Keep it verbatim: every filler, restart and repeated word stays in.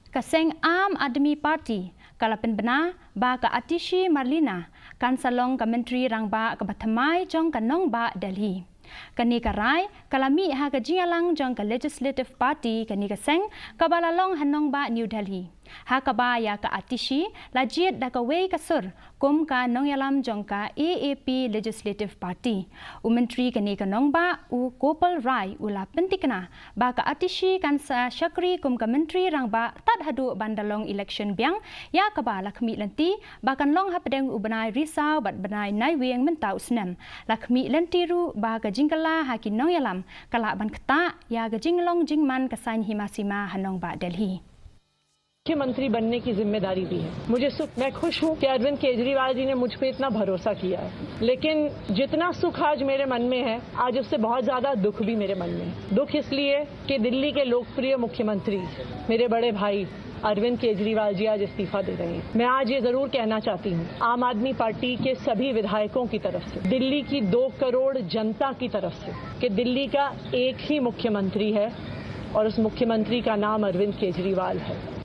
Ka seng Aam Aadmi Party ka la pynbna ba ka Atishi Marlina kan sa long ka Myntri Rangbah kaba thymmai jong ka nongbah Delhi. Kane ka rai ka la mih ha ka jingïalang jong ka Legislative Party kane ka seng kaba la long ha nongbah New Delhi, ha kaba ïa ka Atishi la jied da kawei ka sur kum ka nongïalam jong ka A A P Legislative Party. U Myntri kane ka nongbah, u Gopal Rai, u la pyntikna ba ka Atishi kan sa shakri kum ka Myntri Rangbah tad haduh ban da long election biang, ïa kaba la khmih lynti ba kan long hapdeng u bnai Risaw bad bnai Naiwieng mynta u snem. La khmih lynti ruh ba ka jingkylla ha ki nongïalam ka lah ban ktah ïa ka jinglong jingman ka saiñ hima sima ha nongbah Delhi. मुख्यमंत्री बनने की जिम्मेदारी दी है। मुझे सुख, मैं खुश हूँ कि अरविंद केजरीवाल जी ने मुझ पे इतना भरोसा किया है। लेकिन जितना सुख आज मेरे मन में है, आज उससे बहुत ज्यादा दुख भी मेरे मन में है। दुख इसलिए कि दिल्ली के लोकप्रिय मुख्यमंत्री, मेरे बड़े भाई अरविंद केजरीवाल जी आज इस्तीफा दे रहे हैं। मैं आज ये जरूर कहना चाहती हूँ आम आदमी पार्टी के सभी विधायकों की तरफ से, दिल्ली की दो करोड़ जनता की तरफ से, कि दिल्ली का एक ही मुख्यमंत्री है और उस मुख्यमंत्री का नाम अरविंद केजरीवाल है।